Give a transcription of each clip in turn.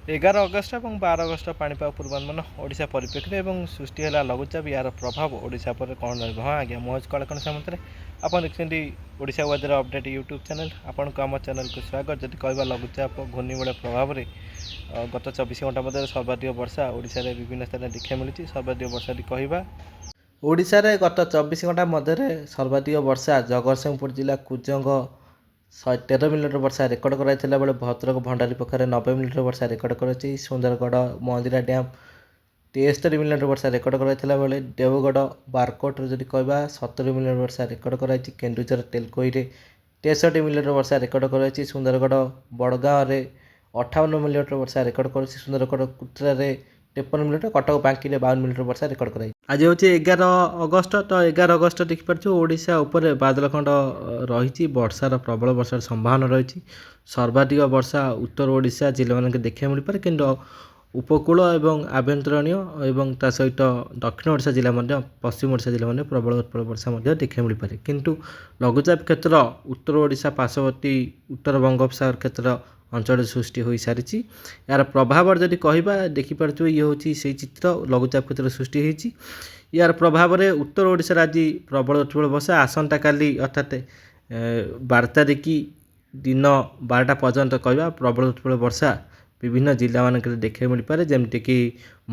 11 August ଏବଂ 12 August ପାଣିପାଗ ପୂର୍ବାନୁମାନ ଓଡ଼ିଶା ପରିପ୍ରେକ୍ଷୀରେ ଏବଂ ସୃଷ୍ଟି ହେଲା ଲଘୁଚାପ, ୟାର ପ୍ରଭାବ ଓଡ଼ିଶା ଉପରେ କ'ଣ ରହିବ? ହଁ ଆଜ୍ଞା, ମୁଁ ହେଉଛି କଳାକଣ ସାମନ୍ତରେ, ଆପଣ ଦେଖୁଛନ୍ତି Odisha weather update YouTube channel. ଆପଣଙ୍କୁ ଆମ ଚ୍ୟାନେଲ୍କୁ ସ୍ୱାଗତ। ଯଦି କହିବା ଲଘୁଚାପ ଘୂର୍ଣ୍ଣିବଳୟ ପ୍ରଭାବରେ ଗତ 24 ଘଣ୍ଟା ମଧ୍ୟରେ ସର୍ବାଧିକ ବର୍ଷା ଓଡ଼ିଶାରେ ବିଭିନ୍ନ ସ୍ଥାନରେ ଦେଖିବାକୁ ମିଳିଛି। ସର୍ବାଧିକ ବର୍ଷାଟି କହିବା, ଓଡ଼ିଶାରେ ଗତ 24 ଘଣ୍ଟା ମଧ୍ୟରେ ସର୍ବାଧିକ ବର୍ଷା ଜଗତସିଂହପୁର ଜିଲ୍ଲା କୁଜଙ୍ଗ 113 ମିଲିମିଟର ବର୍ଷା ରେକର୍ଡ଼ କରାଯାଇଥିଲା ବେଳେ ଭଦ୍ରକ ଭଣ୍ଡାରୀ ପୋଖରୀରେ 90 ମିଲିମିଟର ବର୍ଷା ରେକର୍ଡ଼ କରାଯାଇଛି। ସୁନ୍ଦରଗଡ଼ ମନ୍ଦିରା ଡ୍ୟାମ୍ 73 ମିଲିମିଟର ବର୍ଷା ରେକର୍ଡ଼ କରାଯାଇଥିଲା ବେଳେ ଦେବଗଡ଼ ବାରକୋଟରେ ଯଦି କହିବା 70 ମିଲିମିଟର ବର୍ଷା ରେକର୍ଡ଼ କରାଯାଇଛି। କେନ୍ଦୁଝର ତେଲକୋଇରେ 63 ମିଲିମିଟର ବର୍ଷା ରେକର୍ଡ଼ କରାଯାଇଛି। ସୁନ୍ଦରଗଡ଼ ବଡ଼ଗାଁରେ 58 ମିଲିମିଟର ବର୍ଷା ରେକର୍ଡ଼ କରିଛି। ସୁନ୍ଦରଗଡ଼ କୁତ୍ରାରେ 53 ମିଲିମିଟର, କଟକ ବାଙ୍କିରେ 52 ମିଲିମିଟର ବର୍ଷା ରେକର୍ଡ଼ କରାଯାଇଛି। ଆଜି ହେଉଛି 11 ଅଗଷ୍ଟ। ତ 11 ଅଗଷ୍ଟ ଦେଖିପାରୁଛୁ ଓଡ଼ିଶା ଉପରେ ବାଦଲଖଣ୍ଡ ରହିଛି, ବର୍ଷାର ପ୍ରବଳ ବର୍ଷାର ସମ୍ଭାବନା ରହିଛି। ସର୍ବାଧିକ ବର୍ଷା ଉତ୍ତର ଓଡ଼ିଶା ଜିଲ୍ଲାମାନଙ୍କରେ ଦେଖିବାକୁ ମିଳିପାରେ, କିନ୍ତୁ ଉପକୂଳ ଏବଂ ଆଭ୍ୟନ୍ତରୀଣ ଏବଂ ତା ସହିତ ଦକ୍ଷିଣ ଓଡ଼ିଶା ଜିଲ୍ଲା ମଧ୍ୟ, ପଶ୍ଚିମ ଓଡ଼ିଶା ଜିଲ୍ଲା ମଧ୍ୟ ପ୍ରବଳ ପ୍ରବଳ ବର୍ଷା ମଧ୍ୟ ଦେଖିବାକୁ ମିଳିପାରେ। କିନ୍ତୁ ଲଘୁଚାପ କ୍ଷେତ୍ର ଉତ୍ତର ଓଡ଼ିଶା ପାର୍ଶ୍ୱବର୍ତ୍ତୀ ଉତ୍ତର ବଙ୍ଗୋପସାଗର କ୍ଷେତ୍ର ଅଞ୍ଚଳରେ ସୃଷ୍ଟି ହୋଇସାରିଛି। ଏହାର ପ୍ରଭାବରେ ଯଦି କହିବା, ଦେଖିପାରୁଥିବେ ଇଏ ହେଉଛି ସେଇ ଚିତ୍ର, ଲଘୁଚାପ କ୍ଷେତ୍ର ସୃଷ୍ଟି ହୋଇଛି। ଏହାର ପ୍ରଭାବରେ ଉତ୍ତର ଓଡ଼ିଶାରେ ଆଜି ପ୍ରବଳ ପ୍ରବଳ ବର୍ଷା, ଆସନ୍ତାକାଲି ଅର୍ଥାତ୍ 12 ତାରିଖ ଦିନ 12ଟା ପର୍ଯ୍ୟନ୍ତ କହିବା ପ୍ରବଳ ପ୍ରବଳ ବର୍ଷା ବିଭିନ୍ନ ଜିଲ୍ଲାମାନଙ୍କରେ ଦେଖିବାକୁ ମିଳିପାରେ, ଯେମିତିକି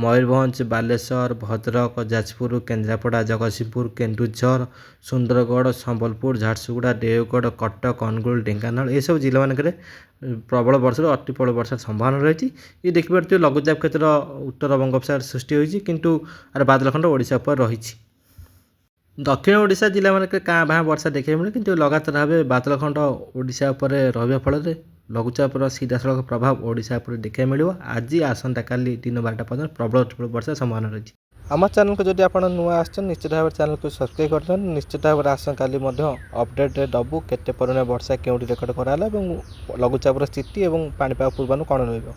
ମୟୂରଭଞ୍ଜ, ବାଲେଶ୍ୱର, ଭଦ୍ରକ, ଯାଜପୁର, କେନ୍ଦ୍ରାପଡ଼ା, ଜଗତସିଂହପୁର, କେନ୍ଦୁଝର, ସୁନ୍ଦରଗଡ଼, ସମ୍ବଲପୁର, ଝାରସୁଗୁଡ଼ା, ଦେଓଗଡ଼, କଟକ, ଅନୁଗୁଳ, ଢେଙ୍କାନାଳ, ଏସବୁ ଜିଲ୍ଲାମାନଙ୍କରେ ପ୍ରବଳ ବର୍ଷାରୁ ଅତି ପ୍ରବଳ ବର୍ଷାର ସମ୍ଭାବନା ରହିଛି। ଇଏ ଦେଖିପାରୁଥିବେ ଲଘୁଚାପ କ୍ଷେତ୍ର ଉତ୍ତର ବଙ୍ଗୋପସାଗର ସୃଷ୍ଟି ହୋଇଛି, କିନ୍ତୁ ଆର ବାଦଲଖଣ୍ଡ ଓଡ଼ିଶା ଉପରେ ରହିଛି। ଦକ୍ଷିଣ ଓଡ଼ିଶା ଜିଲ୍ଲାମାନଙ୍କରେ କାଁ ଭାଁ ବର୍ଷା ଦେଖିବାକୁ ମିଳେ, କିନ୍ତୁ ଲଗାତାର ଭାବେ ବାଦଲଖଣ୍ଡ ଓଡ଼ିଶା ଉପରେ ରହିବା ଫଳରେ ଲଘୁଚାପର ସିଧାସଳଖ ପ୍ରଭାବ ଓଡ଼ିଶା ଉପରେ ଦେଖିବାକୁ ମିଳିବ। ଆଜି ଆସନ୍ତାକାଲି ଦିନ 12ଟା ପର୍ଯ୍ୟନ୍ତ ପ୍ରବଳ ପ୍ରବଳ ବର୍ଷା ସମ୍ଭାବନା ରହିଛି। ଆମ ଚ୍ୟାନେଲକୁ ଯଦି ଆପଣ ନୂଆ ଆସିଛନ୍ତି, ନିଶ୍ଚିତ ଭାବରେ ଚ୍ୟାନେଲକୁ ସବସ୍କ୍ରାଇବ୍ କରିଦିଅନ୍ତୁ। ନିଶ୍ଚିତ ଭାବରେ ଆସନ୍ତାକାଲି ମଧ୍ୟ ଅପଡ଼େଟ୍ ଦେବୁ କେତେ ପରିମାଣ ବର୍ଷା କେଉଁଠି ରେକର୍ଡ଼ କରାହେଲା ଏବଂ ଲଘୁଚାପର ସ୍ଥିତି ଏବଂ ପାଣିପାଗ ପୂର୍ବାନୁମାନ କ'ଣ ରହିବ।